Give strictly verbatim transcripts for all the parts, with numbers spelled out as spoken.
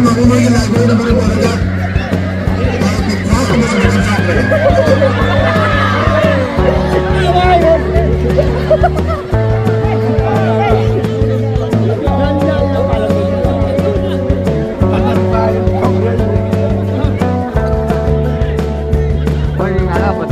ꯃꯅꯤꯄꯨꯔꯒꯤ ꯂꯥꯏꯕ꯭ꯔꯦꯔꯤꯅ ꯃꯔꯝ ꯑꯣꯏꯔꯒ ꯚꯥꯔꯠꯀꯤ ꯈ꯭ꯋꯥꯏ ꯑꯃꯁꯨꯡ ꯃꯇꯝ ꯆꯥꯕ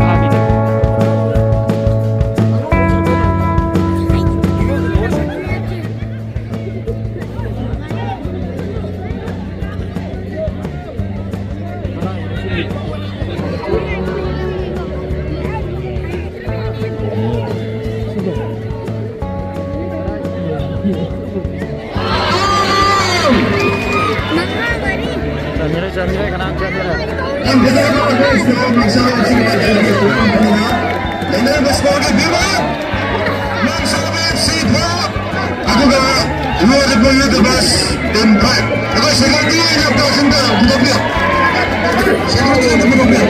ꯆꯟꯈ꯭ꯔꯦ, ꯆꯟꯈ꯭ꯔꯦ, ꯀꯅꯥꯝ ꯆꯟꯈ꯭ꯔꯦ꯫ ꯂꯩꯅꯔꯤꯕ score ꯗꯤ ꯕꯤꯔꯃꯥ, ꯅꯣꯡꯁꯥꯕ F C four, ꯑꯗꯨꯒ ꯂꯣꯏꯔꯤꯕ Youth Bus team five꯫ ꯑꯩꯈꯣꯏ security ꯑꯣꯏꯅ ꯇꯥꯁꯤꯟꯗ ꯄꯨꯊꯣꯛꯄꯤꯌꯨ꯫ Security ꯑꯣꯏꯅ ꯄꯨꯊꯣꯛꯄꯤꯌꯨ꯫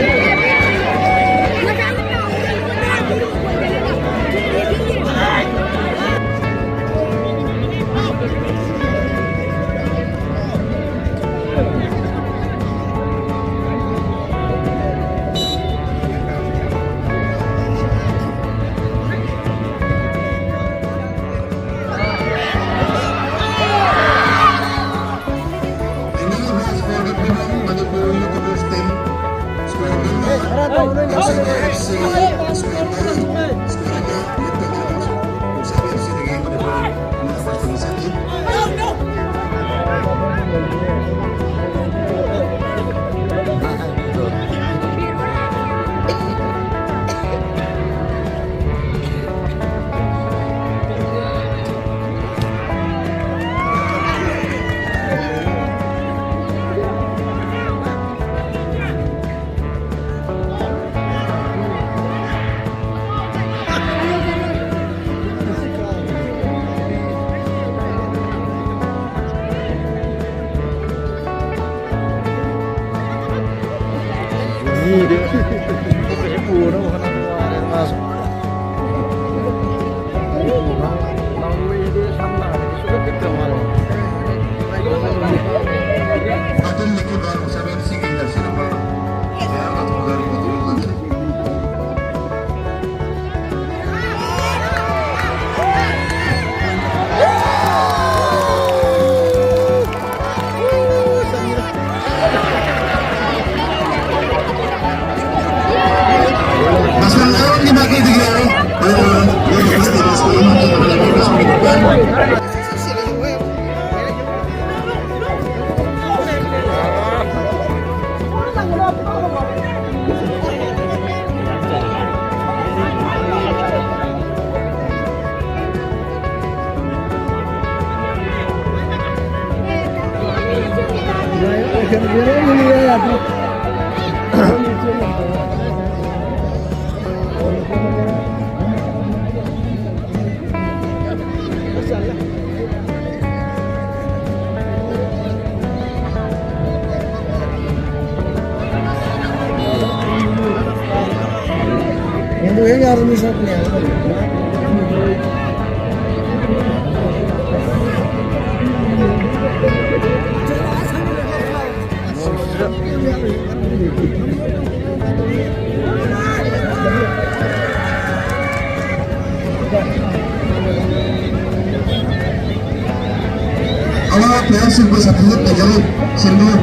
ꯑꯋꯥ ꯄ꯭ꯂꯦꯌꯔꯁꯤꯡꯕꯨ ꯁꯥꯟꯅꯍꯟꯕꯤꯒꯅꯤ, ꯁꯤꯟꯕꯤꯌꯨ꯫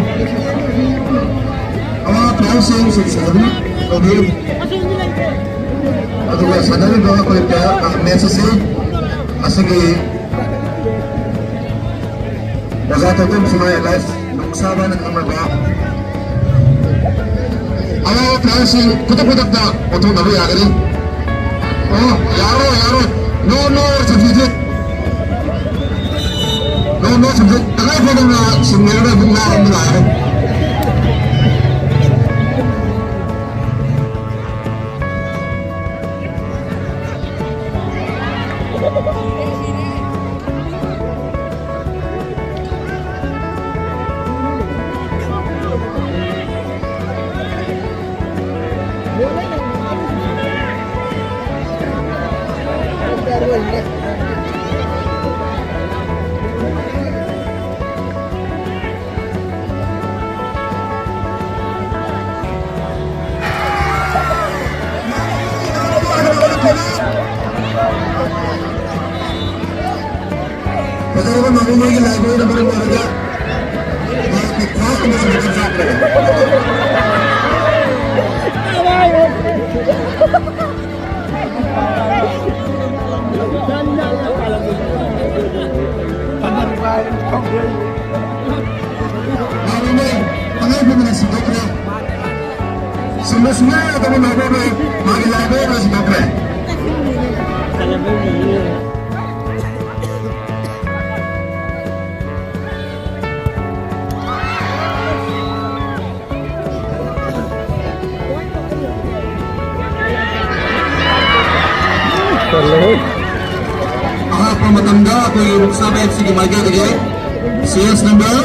ꯑꯋꯥ ꯄ꯭ꯂꯦꯌꯔꯁꯤꯡ ꯁꯤꯟ ꯁꯥꯟꯅꯕꯤꯌꯨ, ꯇꯧꯕꯤꯌꯨ꯫ ꯑꯗꯨꯒ ꯁꯥꯟꯅꯔꯤꯕ ꯑꯩꯈꯣꯏ ꯄ꯭ꯂꯦꯌꯔ, ꯑ, ꯃꯦꯠꯆ ꯑꯁꯤ ꯑꯁꯤꯒꯤ ꯑꯣꯖꯥ ꯊꯧꯇꯣꯝ ꯁꯤꯃꯥꯏ ꯑꯦꯂꯥꯏꯟꯁ ꯅꯣꯡꯁꯥꯕ ꯍꯥꯏꯅ ꯈꯪꯅꯕ ꯑꯋꯥꯕ ꯄ꯭ꯂꯦꯌꯔꯁꯤꯡ ꯈꯨꯗꯛ ꯈꯨꯗꯛꯇ ꯑꯣꯟꯊꯣꯛꯅꯕ ꯌꯥꯒꯅꯤ꯫ ꯑꯣ, ꯌꯥꯔꯣꯏ, ꯌꯥꯔꯣꯏ꯫ No, no substitute꯫ No, no substitute꯫ ꯇꯉꯥꯏ ꯐꯗꯅ ꯁꯤꯟꯅꯔꯒ ꯑꯗꯨꯝ ꯉꯥ ꯑꯃ ꯂꯥꯛꯑꯦ꯫ ꯐꯖꯔꯕ ꯃꯥꯕꯨ ꯃꯣꯏꯒꯤ ꯂꯥꯏꯕ꯭ꯔꯦꯔꯤꯗ ꯃꯔꯝ ꯑꯣꯏꯔꯒ ꯃꯍꯥꯛꯀꯤ ꯈ꯭ꯋꯥꯏꯗꯒꯤ ꯃꯊꯛ ꯆꯥꯎꯈ꯭ꯔꯦ꯫ ꯃꯥꯕꯨ ꯃꯣꯏ ꯇꯉꯥꯏ ꯐꯗꯅ ꯁꯤꯟꯗꯣꯛꯈ꯭ꯔꯦ꯫ ꯁꯤꯟꯕ ꯁꯨꯡꯌꯥ ꯌꯥꯗꯕ ꯃꯥꯕꯨ ꯃꯣꯏ ꯃꯥꯒꯤ ꯂꯥꯏꯕ꯭ꯔꯦꯔꯤ ꯑꯃ ꯁꯤꯟꯗꯣꯛꯈ꯭ꯔꯦ꯫ ꯑꯩꯈꯣꯏꯒꯤ ꯔꯨꯛꯁꯥꯕ ꯑꯦꯐ ꯁꯤꯒꯤ ꯃꯥꯏꯀꯩꯗꯒꯤ C S number,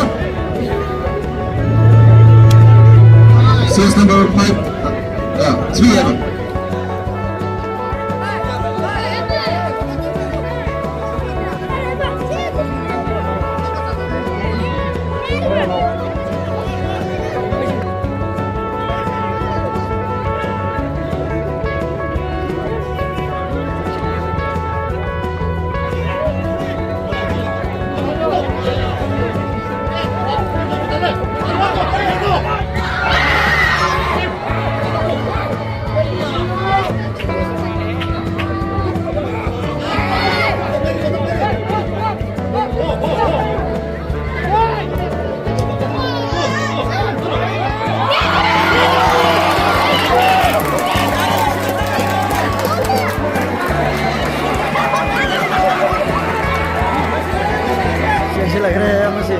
C S number five, ꯑ, ꯊ꯭ꯔꯤ ꯍꯥꯏꯕ꯫ ꯆꯦꯟꯁꯤꯜꯂꯛꯈ꯭ꯔꯦ ꯑꯃꯁꯤ꯫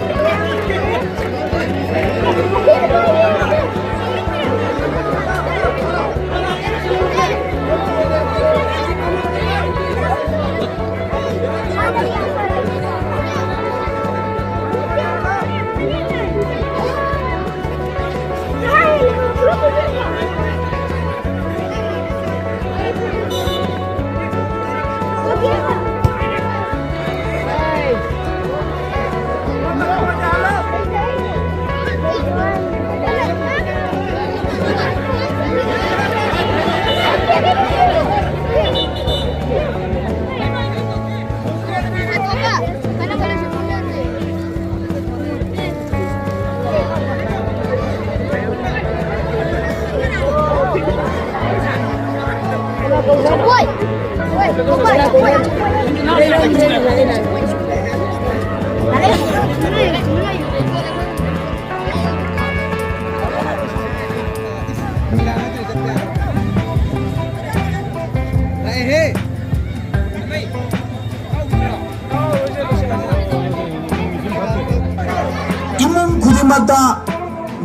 ꯏꯃꯨꯡ ꯈꯨꯗꯤꯡꯃꯛꯇ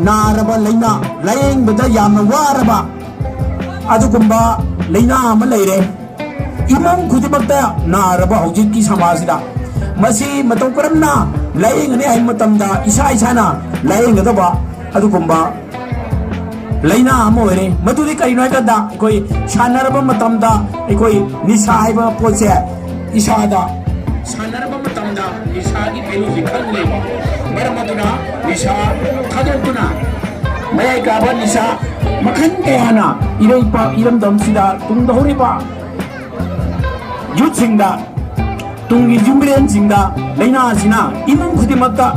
ꯅꯥꯔꯕ ꯂꯩꯅꯥ, ꯂꯥꯌꯦꯡꯕꯗ ꯌꯥꯝꯅ ꯋꯥꯔꯕ ꯑꯗꯨꯒꯨꯝꯕ ꯂꯩꯅꯥ ꯑꯃ ꯂꯩꯔꯦ꯫ ꯏꯃꯨꯡ ꯈꯨꯗꯤꯡꯃꯛꯇ ꯅꯥꯔꯕ ꯍꯧꯖꯤꯛꯀꯤ ꯁꯃꯥꯖꯁꯤꯗ ꯃꯁꯤ ꯃꯇꯧ ꯀꯔꯝꯅ ꯂꯥꯌꯦꯡꯒꯅꯤ ꯍꯥꯏꯕ ꯃꯇꯝꯗ ꯏꯁꯥ ꯏꯁꯥꯅ ꯂꯥꯌꯦꯡꯒꯗꯕ ꯑꯗꯨꯒꯨꯝꯕ ꯂꯥꯏꯅꯥ ꯑꯃ ꯑꯣꯏꯔꯦ꯫ ꯃꯗꯨꯗꯤ ꯀꯔꯤꯅꯣ ꯍꯥꯏ ꯀꯥꯟꯗ ꯑꯩꯈꯣꯏ ꯁꯥꯟꯅꯔꯕ ꯃꯇꯝꯗ ꯑꯩꯈꯣꯏ ꯅꯤꯁꯥ ꯍꯥꯏꯕ ꯄꯣꯠꯁꯦ ꯏꯁꯥꯗ ꯁꯥꯟꯅꯔꯕ ꯃꯇꯝꯗ ꯅꯤꯁꯥꯒꯤ value ꯁꯤ ꯈꯪꯂꯦꯕ꯫ ꯃꯔꯝ ꯑꯗꯨꯅ ꯅꯤꯁꯥ ꯊꯥꯗꯣꯛꯇꯨꯅ ꯃꯌꯥꯏ ꯀꯥꯕ ꯅꯤꯁꯥ ꯃꯈꯜ ꯀꯌꯥꯅ ꯏꯔꯩꯄꯥꯛ ꯏꯔꯝꯗꯝꯁꯤꯗ ꯇꯨꯡꯗ ꯍꯧꯔꯤꯕ youth ꯁꯤꯡꯗ, ꯇꯨꯡꯒꯤ ꯌꯨꯝꯕꯤꯔꯦꯟꯁꯤꯡꯗ ꯂꯥꯏꯅꯥꯁꯤꯅ ꯏꯃꯨꯡ ꯈꯨꯗꯤꯡꯃꯛꯇ,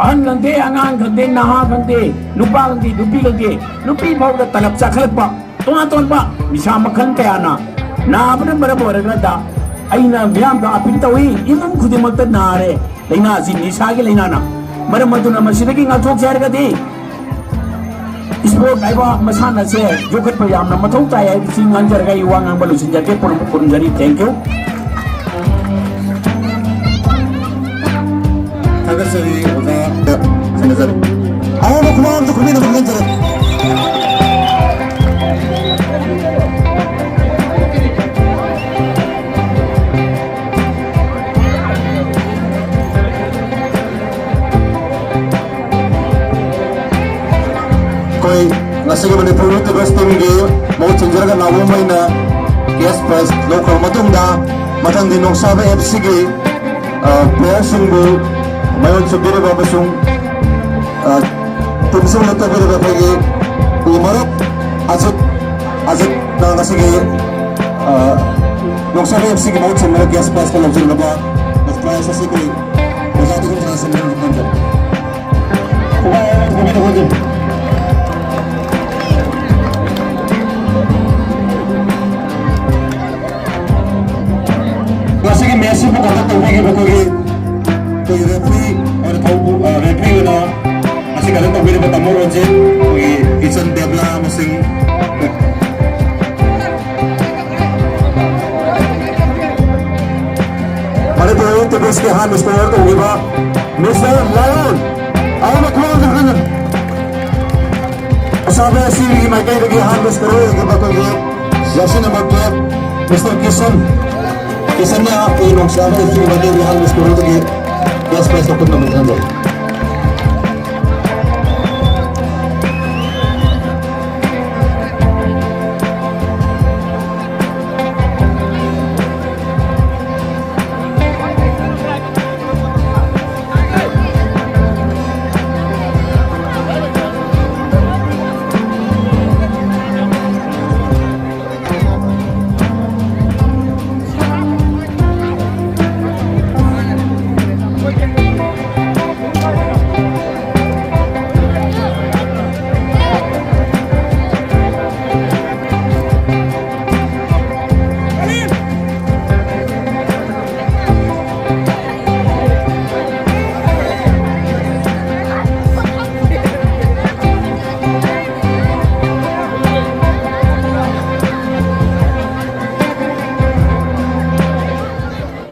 ꯑꯍꯟ ꯈꯪꯗꯦ, ꯑꯉꯥꯡ ꯈꯪꯗꯦ, ꯅꯍꯥ ꯈꯪꯗꯦ, ꯅꯨꯄꯥ ꯈꯪꯗꯦ, ꯅꯨꯄꯤ ꯈꯪꯗꯦ, ꯅꯨꯄꯤ ꯐꯥꯎꯗ ꯇꯂꯞ ꯆꯥꯈꯠꯂꯛꯄ, ꯇꯣꯉꯥꯟ ꯇꯣꯉꯥꯟꯕ ꯅꯤꯁꯥ ꯃꯈꯜ ꯀꯌꯥꯅ ꯅꯥꯕꯅ ꯃꯔꯝ ꯑꯣꯏꯔꯒ ꯑꯩꯅ ꯃꯤꯌꯥꯝꯗ appeal ꯇꯧꯏ, ꯏꯃꯨꯡ ꯈꯨꯗꯤꯡꯃꯛꯇ ꯅꯥꯔꯦ ꯂꯥꯏꯅꯥꯁꯤ, ꯅꯤꯁꯥꯒꯤ ꯂꯥꯏꯅꯥꯅ꯫ ꯃꯔꯝ ꯑꯗꯨꯅ ꯃꯁꯤꯗꯒꯤ ꯉꯥꯛꯊꯣꯛꯁꯦ ꯍꯥꯏꯔꯒꯗꯤ sport ꯍꯥꯏꯕ ꯃꯁꯥꯟꯅꯁꯦ ꯌꯣꯛꯈꯠꯄ ꯌꯥꯝꯅ ꯃꯊꯧ ꯇꯥꯏ ꯍꯥꯏꯕꯁꯤ ꯉꯥꯡꯖꯔꯒ ꯑꯩ ꯋꯥ ꯉꯥꯡꯕ ꯂꯣꯏꯁꯤꯟꯖꯔꯒꯦ꯫ ꯄꯨꯔꯝ-, ꯄꯨꯔꯝꯖꯔꯤ꯫ Thank you꯫ ꯊꯥꯒꯠꯆꯔꯤ ꯑꯣꯖꯥ꯫ ꯊꯥꯒꯠꯆꯔꯤ꯫ ꯑꯍꯥꯟꯕ ꯈꯨꯃꯥꯡꯗ ꯈꯨꯃꯤꯟ ꯑꯃ ꯈꯟꯖꯔꯦ꯫ ꯑꯩꯈꯣꯏ ꯉꯁꯤꯒꯤ ꯃꯅꯤꯄꯨꯔ ꯌꯨꯇꯨꯕꯔꯁ ꯇꯤꯝꯒꯤ ꯃꯍꯨꯠ ꯁꯤꯟꯖꯔꯒ ꯅꯥꯎꯕꯝ ꯑꯣꯏꯅ cash prize ꯂꯧꯈ꯭ꯔꯕ ꯃꯇꯨꯡꯗ, ꯃꯊꯪꯗꯤ ꯅꯣꯡꯁꯥꯕ ꯑꯦꯐꯁꯤꯒꯤ, ꯑ, ꯄ꯭ꯂꯦꯌꯔꯁꯤꯡꯕꯨ ꯃꯌꯣꯟ ꯆꯨꯝꯕꯤꯔꯤꯕ ꯑꯃꯁꯨꯡ, ꯑ, ꯇꯤꯝꯁꯤꯡ ꯂꯦꯞꯇꯕꯤꯔꯤꯕ ꯑꯩꯈꯣꯏꯒꯤ ꯃꯔꯨꯞ ꯑꯖꯤꯠ, ꯑꯖꯤꯠꯅ ꯉꯁꯤꯒꯤ, ꯑ, ꯅꯣꯡꯁꯥꯕ ꯑꯦꯐꯁꯤꯒꯤ ꯃꯍꯨꯠ ꯁꯤꯟꯕ cash prize ꯂꯧꯖꯔꯒ prize ꯑꯁꯤ ꯑꯩꯈꯣꯏ ꯑꯣꯖꯥ ꯇꯤꯀꯨꯟ ꯁꯅꯥꯁꯝꯕꯨ ꯄꯤꯖꯔꯤ꯫ ꯉꯁꯤꯒꯤ ꯃꯦꯠꯁꯁꯤꯕꯨ ꯀꯟꯗꯛ ꯇꯧꯕꯤꯈꯤꯕ ꯑꯩꯈꯣꯏꯒꯤ, ꯑꯩꯈꯣꯏꯒꯤ ꯔꯦꯐ꯭ꯔꯤ ꯑꯣꯏꯅ ꯊꯧ-, ꯑ, ꯔꯦꯐ꯭ꯔꯤ ꯑꯣꯏꯅ ꯉꯁꯤ ꯀꯟꯗꯛ ꯇꯧꯕꯤꯔꯤꯕ ꯇꯥꯃꯣ ꯔꯣꯖꯤꯠ, ꯑꯩꯈꯣꯏꯒꯤ ꯀꯤꯆꯟ ꯗꯦꯕꯂꯥ ꯑꯃꯁꯨꯡ ꯃꯅꯤꯄꯨꯔ ꯇꯤꯝꯁꯀꯤ ꯑꯍꯥꯟꯕ scorer ꯇꯧꯈꯤꯕ ꯃꯤꯁꯇꯔ ꯂꯥꯏꯑꯣꯟ ꯑꯃꯅ ꯈꯨꯃꯥꯡ ꯆꯥꯎꯈꯠꯅ ꯑꯁꯥꯕ ꯑꯁꯤꯒꯤ ꯃꯥꯏꯀꯩꯗꯒꯤ ꯑꯍꯥꯟꯕ scorer ꯑꯣꯏꯈꯤꯕ ꯑꯩꯈꯣꯏꯒꯤ jersey number twelve, mister Kisan. ꯀꯤꯁꯟꯅ ꯑꯩꯈꯣꯏ ꯅꯣꯡꯆꯥꯕ ꯏꯁꯇꯨꯗꯤꯑꯣ ꯃꯩꯇꯩ ꯃꯤꯍꯥꯟ ꯁ꯭ꯀꯨꯜꯗꯒꯤ ꯕꯦꯁ ꯄ꯭ꯔꯥꯏꯖ ꯂꯧꯈꯠꯄ ꯉꯝꯅ ꯊꯝꯖꯩ꯫